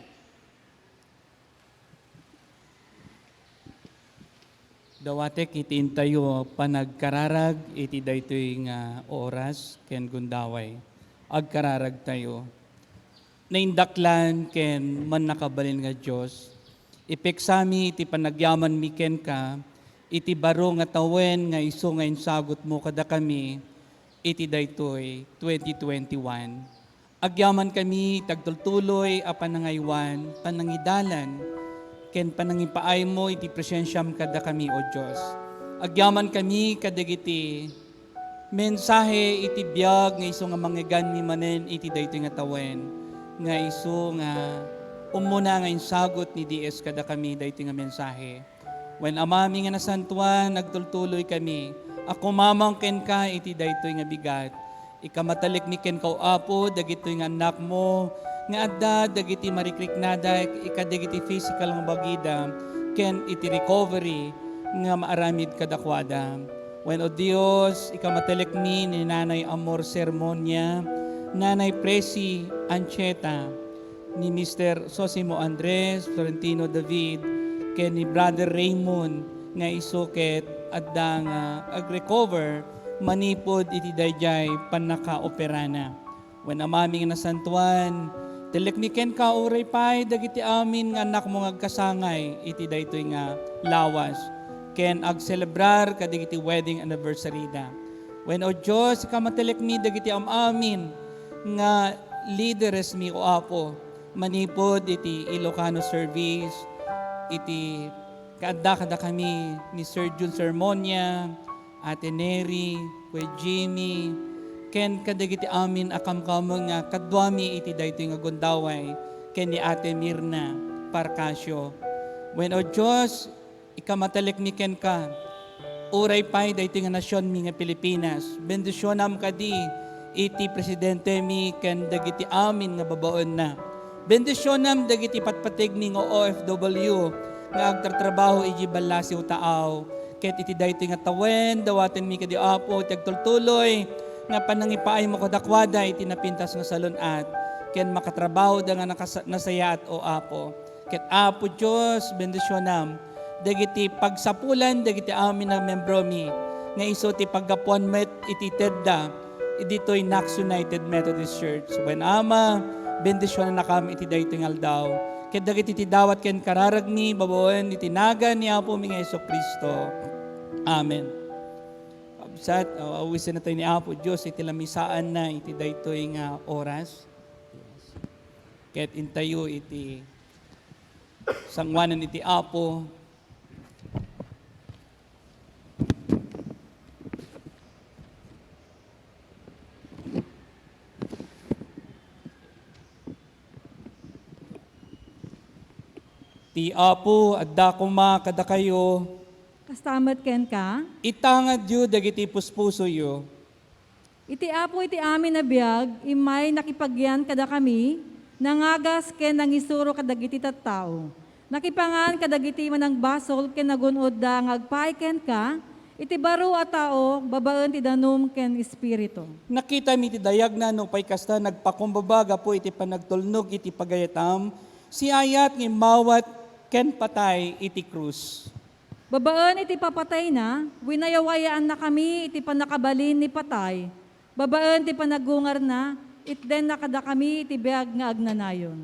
Dawatek iti intayo panagkararag iti daytoy nga oras ken gundaway. Agkararagtayo. Naindaklan ken mannakabalin nga Dios, ipeksami iti panagyamanmi kenka iti baro nga tawen nga isu nga insagutmo kadakami iti daytoy twenty twenty-one. Agyamankami ti agtultuloy a panangaywan, panangidalan, ken panangipaaymo iti presensiam kadakami, O Dios. Agyamankami kadagiti mensahe iti biag nga isu nga manggeganmi manen iti daytoy nga tawen, nga isu nga umuna nga insagut ni D S kadakami daytoy nga mensahe. Wen Amami nga nasantuan, agtultuloykami a kumamang kenka iti daytoy nga bigat. Ikamatalekmi kenka, O Apo, dagitoy nga annakmo nga adda dagiti marikriknada kadagiti physical nga bagida ken iti recovery nga maaramid kadakuada. Wen, O Dios, ikamatalekmi ni Nanay Amor Sermonia, Nanay Presi Ancheta, ni Mister Sosimo Andres, Florentino David, ken ni Brother Raymond nga isu ket adda nga agrecover manipud iti daydiay pannakaoperana. Wen Amami nga nasantuan, telekmi kenka uray pay dagiti amin nga annakmo nga agkasangay iti daytoy nga lawas ken agselebrar kadagiti wedding anniversary da. Wen, O Dios, ikamatalekmi dagiti am-amin nga lideresmi, O Apo, manipud iti Ilocano service, iti kaadda kadakami ni Sir Jun Sermonia, Ate Neri, Kuya Jimmy, ken kadagiti amin a kamkameng nga kaduami iti daytoy nga gundaway, ken ni Ate Mirna Parcasio. Wen, O Dios, ikamatelekmi kenka, uray pay daytoy nga nasionmi nga Pilipinas. Bendisionam kadi iti presidentemi ken dagiti amin nga babaenna. Bendisionam dagiti patpategmi nga O F W nga agtartrabaho iti ballasiw taaw. Ket iti daytoy nga tawen, dawatenmi kadi, Apo, ti agtultuloy nga panangipaaymo kadakuada iti napintas nga salun-at, ken makatrabahoda nga nakas-, nasayaat, O Apo. Ket, Apo Dios, bendisionam dagiti pagsapulan dagiti amin a membromi nga isu ti paggapuan met iti tedda ditoy Knox United Methodist Church. Wen Ama, bendisionannakam iti daytoy nga aldaw. Ket dagiti ti dawat ken kararagmi, babaen iti nagan ni Apomi nga Jesu-Cristo. Amen. Kabsat, aw-, awisenna tayo ni Apo Dios iti lamisaanna iti daytoy nga oras. Ket intayo iti sanguanan iti Apo. Ti Apo adda koma kadakayo. Kasta met kenka. Itangadyo dagiti puspusoyo. Iti Apo iti amin a biag, immay nakipagyan kadakami, nangagas ken nangisuro kadagiti tattao. Nakipangan kadagiti manangbasol ken nagun-odda nga agpaay kenka, iti baro a tao, babaen ti danum ken espiritu. Nakitam iti dayagna nupay kasta nagpakumbaba gapu iti panagtulnog iti pagayatam, siayat nga immawat ken patay iti krus. Babaen iti papatayna, winayawayaannakami iti pannakabalin ni patay. Babaen ti panaggungarna, itdenna kadakami iti biag nga agnanayon.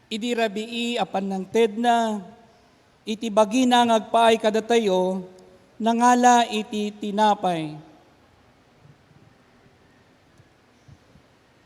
Idi rabii a pannangtedna, iti bagina nga agpaay kadatayo, nangala iti tinapay.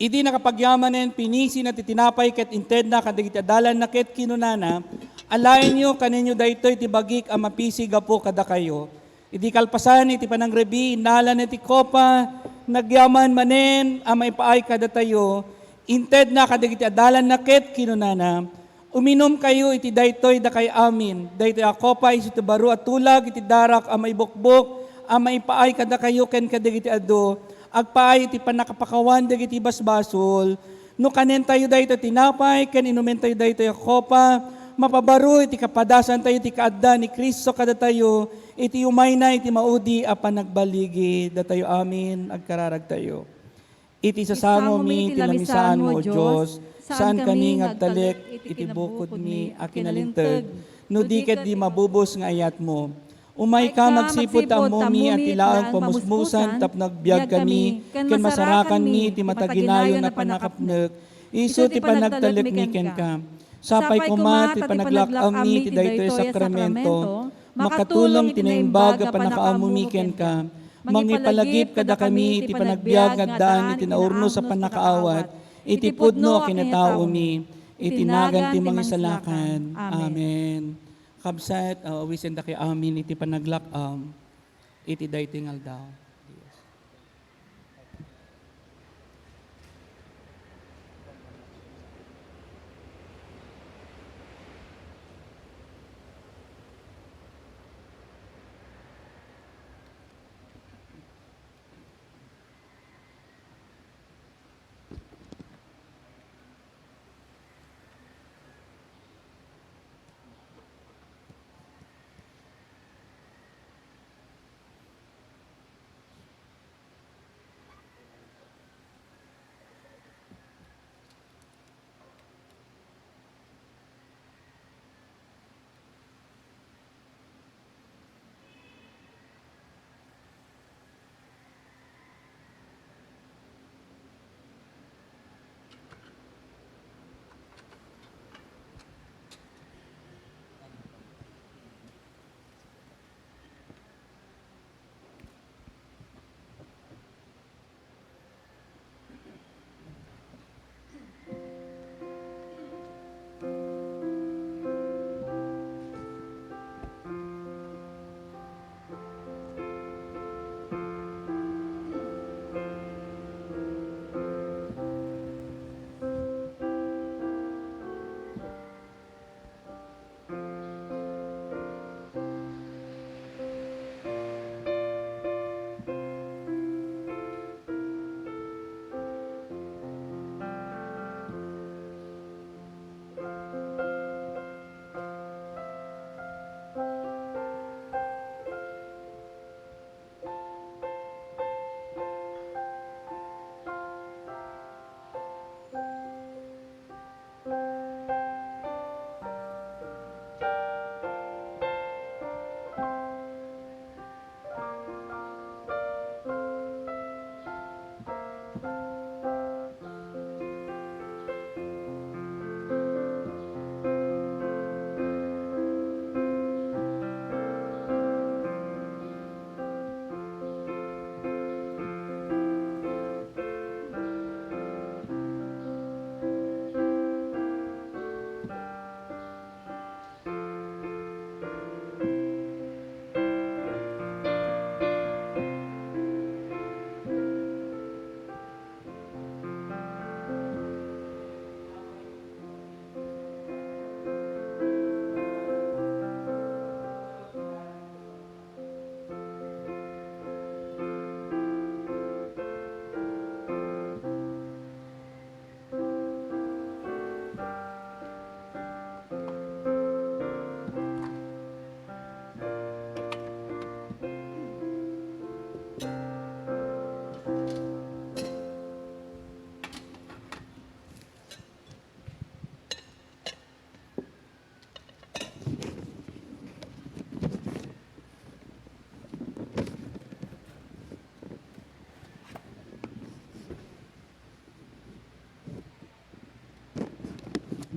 Idi nakapagyamanen, pinisina ti tinapay ket intedna kadagiti adalanna ket kinunana, "Alaenyo, kanenyo daytoy ti bagik a mapisi gapu kadakayo." Idi kalpasan iti panangrebi, innalana ti kopa, nagyaman manen a maipaay kadatayo, intedna kadagiti adalanna ket kinunana, "Uminumkayo iti daytoy, dakay amin. Daytoy a kopa isu ti baro a tulag iti darak a maibukbok a maipaay kadakayo ken kadagiti adu. Agpaay iti pannakapakawan dagiti basbasol." No kanentayo daytoy tinapay ken inumentayo daytoy a kopa, mapabaro iti kapadasantayo ti kaadda ni Cristo kadatayo iti umayna iti maudi a panagbaligi. Datayo amin, agkararagtayo. Iti sasangomi iti lamisaanmo, O Dios, saankami nga agtalek iti bukodmi a kinalinteg, no di ket di mabubos nga ayatmo. Umayka magsipud ta ammomi a ti laeng pamusmusan tapno agbiagkami ken masarakanmi iti mataginayon a pannakapnek, isu ti panagtalekmi kenka. Sapay koma ti panaglak-ammi iti daytoy a sakramento, makatulong ti naimbag a pannakaammomi kenka. Mangipalagip kadakami iti panagbiag nga addaan iti naurnos a pannakaawat iti pudno a kinataomi, iti nagan ti Mangisalakan. Amen. Kabsat, aw-, awisendak amin iti panaglak-am iti daytoy nga aldaw.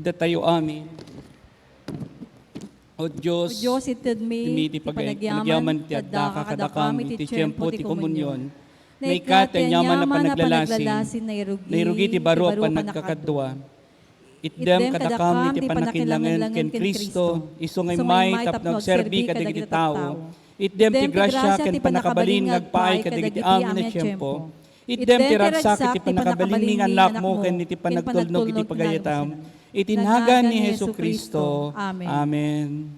Datayo amin. O Dios, O Dios, itedmi iti ti panag-, panagyaman ti addaka kadakami iti tiempo ti komunion. Naikkat ti aniaman a panaglalasin, nairugi ti baro a panagkakadua. Itdem kadakami ti pannakilangin ken Cristo, isu nga immay tapno agserbi kadagiti tao. Itdem ti grasia ken pannakabalin nga agpaay kadagiti amin a tiempo. Itdem ti ragsak iti pannakabalin ni nga Anakmo ken iti panagtulnog iti pagayatam. Iti nagan ni Jesu-Cristo. Amen. Amen.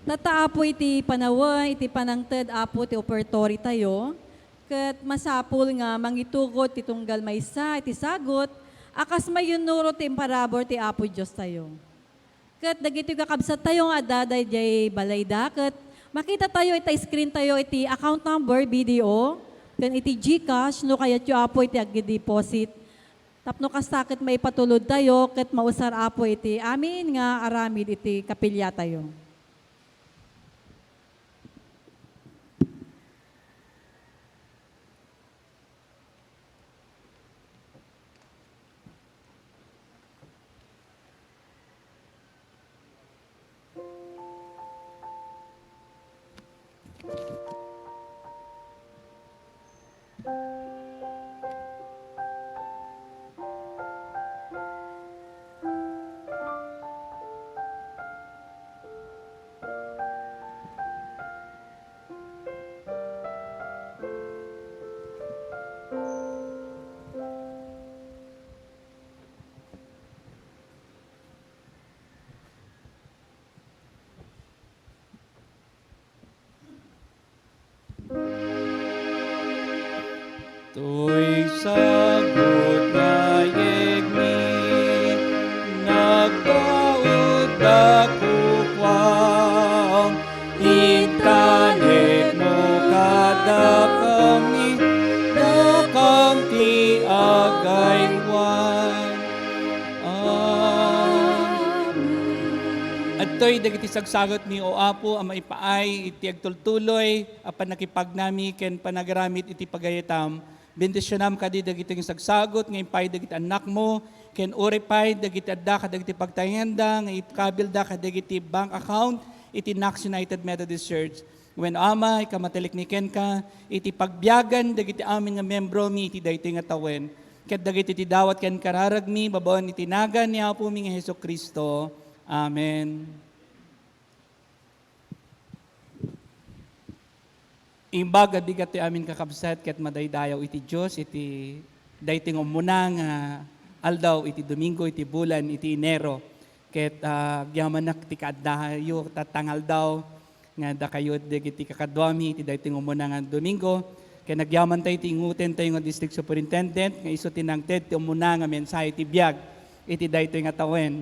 Tatta, Apo, iti panawen, iti panangted, Apo, ti operatory tayo, ket masapul nga mangitugot ti tunggal maysa iti sagut a kas mayunuro ti imparabur ti Apo Dios tayo. Ket dagitoy kakabsat tayo nga adda daydiay balayda, ket makita tayo ita screen tayo iti account number, B D O, ken iti GCash, no kayatyo, Apo, iti agdeposit. Tapno kasta ket maipatulod tayo ket mausar, Apo, iti amin nga aramid iti kapilya tayo. Toy sagut nga yegmi, nagbaudda kukuam, intanekmo kadakami, dakam ti agaywan. Amen. Adtoy dagiti sagsagutmi, O Apo, a maipaay iti agtultuloy a pannakipagnami ken panagaramid iti pagayatam. Bendisionam kadi dagiti nga sagsagut nga impaay dagiti annakmo, ken uray pay dagiti adda kadagiti pagtaenganda nga ikabilda kadagiti bank account iti Knox United Methodist Church. Wen, Ama, ikamatalik mi kenka iti pagbiagan dagiti amin nga membromi iti daytoy nga tawen, ket dagiti ti dawat ken kararagmi babaen iti nagan ni Apomi nga Jesu-Cristo. Amen. Imbag a bigat ti amin, kakabsat, ket madaydayaw iti Dios iti daytoy nga umuna nga aldaw iti Domingo iti bulan iti Enero. Ket, ah, agyamanak ti kaaddayo tatta nga aldaw nga dakayo dagiti kakaduami iti daytoy nga umuna nga Domingo. Ken agyamantayo iti ingutentayo nga District Superintendent nga isu ti nangted ti umuna nga mensahe ti biag iti daytoy nga tawen.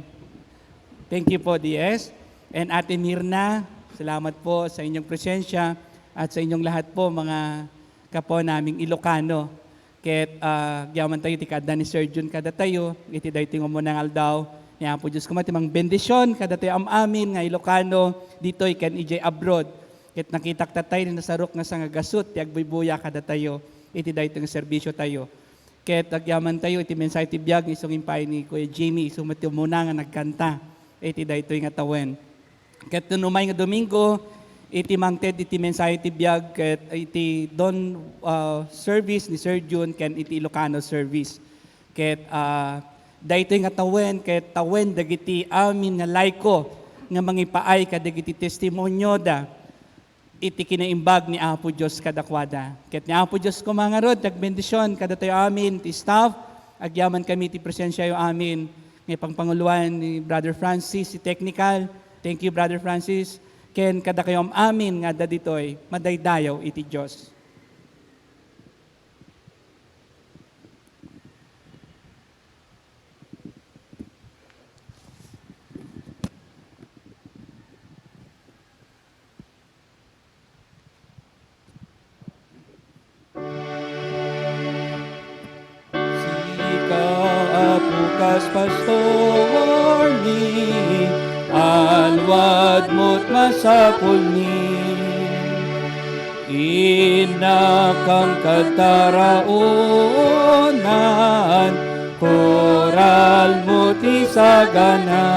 Thank you po, D S. And Ate Mirna, salamat po sa inyong presensya at sa inyong lahat po, mga kapwa naming Ilocano. Ket, ah, agyamantayo ti kaadda ni Sir Jun kadatayo iti daytoy nga umuna nga aldaw. Ni Apo Dios koma ti mangbendisyon kadatayo am-amin nga Ilocano ditoy ken idiay abroad. Ket nakitak tattay ni nasarok nga sangagasut ti agbuybuya kadatayo iti daytoy nga serbisyo tayo. Ket agyamantayo iti mensahe ti biag nga isu nga impaay ni Kuya Jimmy, isu met ti umuna nga nagkanta iti daytoy nga tawen. Ket no umay nga Domingo, iti mangted iti mensahe ti biag ket iti dawn, ah, service ni Sir Jun ken iti Ilocano service. Ket, ah, daytoy nga tawen ket tawen dagiti amin nga laiko nga mangipaay kadagiti testimonioda iti kinaimbag ni Apo Dios kadakuada. Ket ni Apo Dios koma ngarud ti agbendision kadatayo amin ti staff. Agyamankami ti presensiayo amin nga ipangpanguloan ni Brother Francis ti technical. Thank you, Brother Francis. Ken kadakayo am-amin nga adda ditoy, madaydayaw iti Dios. Sika, Apo, kas pastormi, alwadmo't masapulmi. Inakam kad taraonan, koralmo ti sagana.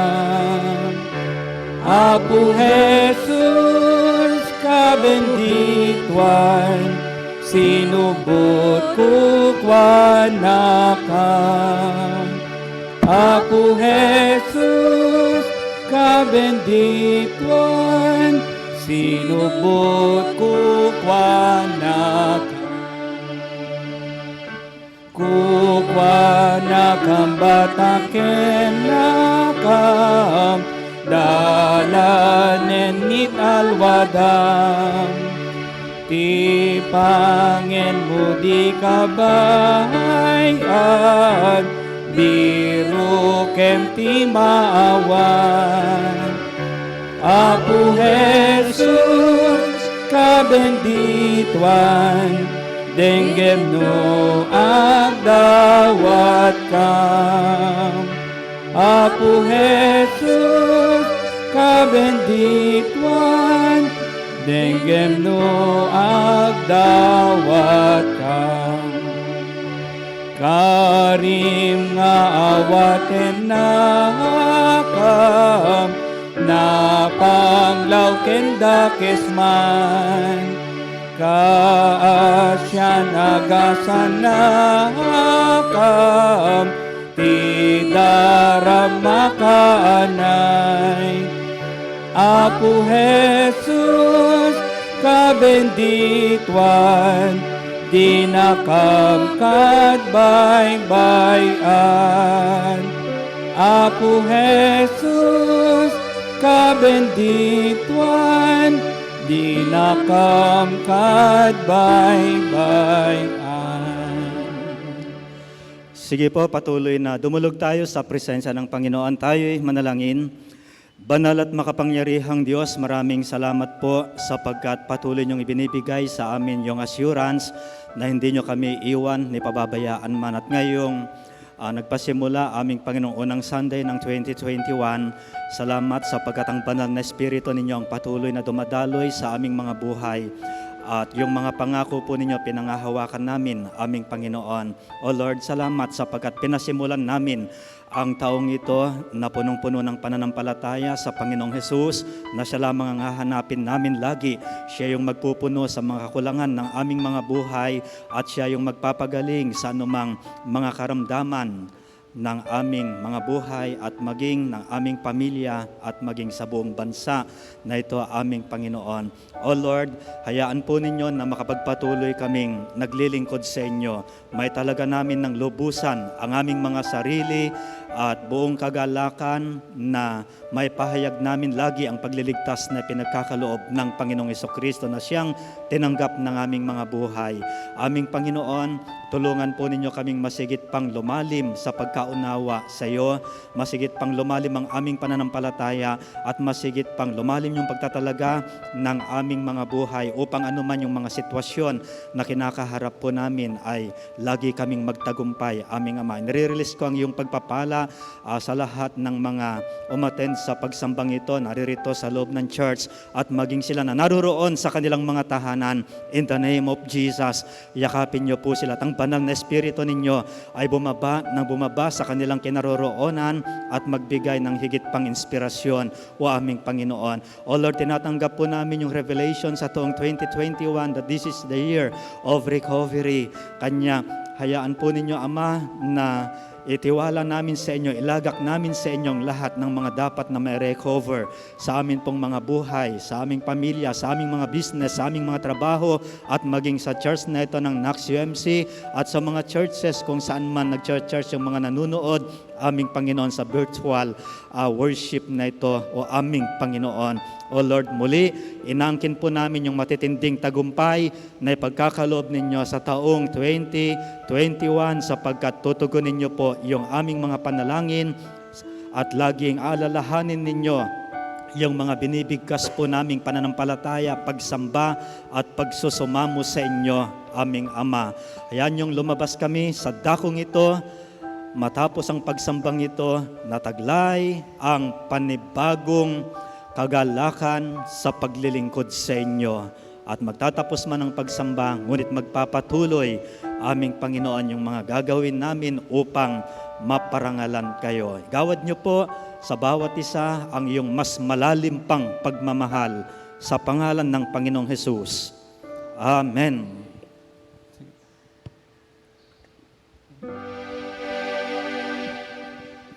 Apo Jesus, kabendituan, sinubot kukuanaka. Apo Jesus, kabendituan, sinubot kukuanaka. Kukuanakam, batakenakam, dalanen nit-alwadam. Ti pangenmo di kabay-an, birokem ti maawan. Apo Jesus, kabendituan, denggem no agdawatkam. Apo Jesus, kabendituan, denggem no agdawatkam. Karim nga awatennakam, napanglaw ken dakes man. Kaasian agasannakam, ti daram makaanay. Apo Jesus, kabendituan, dinakam kad baybay-an. Apo Jesus, kabendituan, dinakam kad baybay-an. Sige po, patuloy na dumulog tayo sa presensya ng Panginoon. Tayo'y manalangin. Banal at makapangyarihang Diyos, maraming salamat po sapagkat patuloy niyong ibinibigay sa amin yung assurance na hindi niyo kami iwan ni pababayaan man. At ngayong, ah, nagpasimula aming Panginoong unang Sunday ng twenty twenty-one, salamat sapagkat ang banal na Espiritu ninyo ang patuloy na dumadaloy sa aming mga buhay at yung mga pangako po ninyo pinangahawakan namin, aming Panginoon. O Lord, salamat sapagkat pinasimulan namin ang taong ito na punong-puno ng pananampalataya sa Panginoong Hesus, na siya lamang ang hahanapin namin lagi. Siya yung magpupuno sa mga kakulangan ng aming mga buhay at siya yung magpapagaling sa anumang mga karamdaman ng aming mga buhay at maging ng aming pamilya at maging sa buong bansa na ito, aming Panginoon. O Lord, hayaan po ninyo na makapagpatuloy kaming naglilingkod sa inyo. Maitalaga namin ng lubusan ang aming mga sarili at buong kagalakan na maipahayag namin lagi ang pagliligtas na pinagkakaloob ng Panginoong Hesukristo na siyang tinanggap ng aming mga buhay. Aming Panginoon, tulungan po ninyo kaming masigit pang lumalim sa pagkaunawa sa iyo, masigit pang lumalim ang aming pananampalataya, at masigit pang lumalim yung pagtatalaga ng aming mga buhay upang anuman yung mga sitwasyon na kinakaharap po namin ay lagi kaming magtagumpay, aming Ama. Nire-release ko ang iyong pagpapala, ah, sa lahat ng mga umattend sa pagsambang ito, naririto sa loob ng church, at maging sila na naroroon sa kanilang mga tahanan. In the name of Jesus, yakapin niyo po sila. At ang banal na Espiritu ninyo ay bumaba nang bumaba sa kanilang kinaroroonan at magbigay ng higit pang inspirasyon, o aming Panginoon. O Lord, tinatanggap po namin yung revelation sa taong twenty twenty-one that this is the year of recovery. Kanya, hayaan po ninyo, Ama, na itiwala namin sa inyo, ilagak namin sa inyong lahat ng mga dapat na ma-recover sa amin pong mga buhay, sa aming pamilya, sa aming mga business, sa aming mga trabaho, at maging sa church na ito ng Nax U M C at sa mga churches kung saan man nag-church yung mga nanunood, aming Panginoon, sa virtual, ah, worship na ito, o aming Panginoon. O Lord, muli, inangkin po namin yung matitinding tagumpay na ipagkakaloob ninyo sa taong twenty twenty-one, sapagkat tutugunin niyo po yung aming mga panalangin at laging aalalahanin ninyo yung mga binibigkas po naming pananampalataya, pagsamba, at pagsusumamo sa inyo, aming Ama. Ayan yung lumabas kami sa dakong ito. Matapos ang pagsambang ito, nataglay ang panibagong kagalakan sa paglilingkod sa inyo, At magtatapos man ang pagsamba, ngunit magpapatuloy, aming Panginoon, yung mga gagawin namin upang maparangalan kayo. Igawad niyo po sa bawat isa ang iyong mas malalim pang pagmamahal sa pangalan ng Panginoong Jesus. Amen.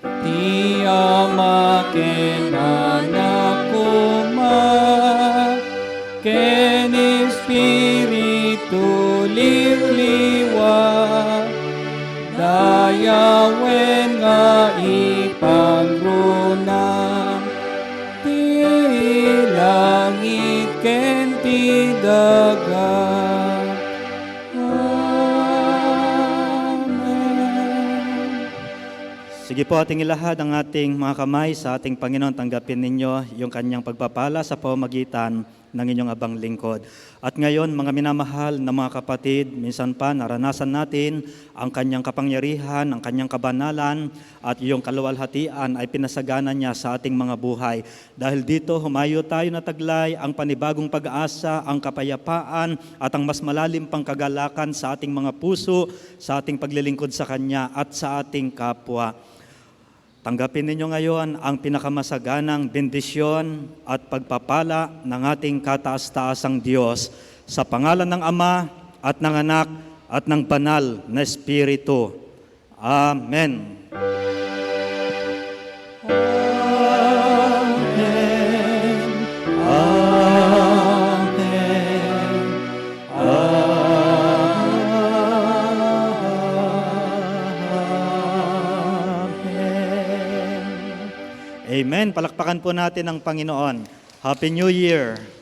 Ti Ama ken Anak koma, ken Espiritu Liwliwa, dayawen nga ipangruna ti langit ken ti daga. Amen. Sige po, ating ilahad ang ating mga kamay sa ating Panginoon. Tanggapin ninyo yung kanyang pagpapala sa pamamagitan ng inyong abang lingkod. At ngayon, mga minamahal na mga kapatid, minsan pa naranasan natin ang kanyang kapangyarihan, ang kanyang kabanalan, at yung kaluwalhatian ay pinasagana niya sa ating mga buhay. Dahil dito, humayo tayo na taglay ang panibagong pag-asa, ang kapayapaan, at ang mas malalim pang kagalakan sa ating mga puso, sa ating paglilingkod sa Kanya, at sa ating kapwa. Tanggapin ninyo ngayon ang pinakamasaganang bendisyon at pagpapala ng ating kataas-taasang Diyos, sa pangalan ng Ama, at ng Anak, at ng Banal na Espiritu. Amen. Amen. Amen. Amen. Amen. Palakpakan po natin ang Panginoon. Happy New Year!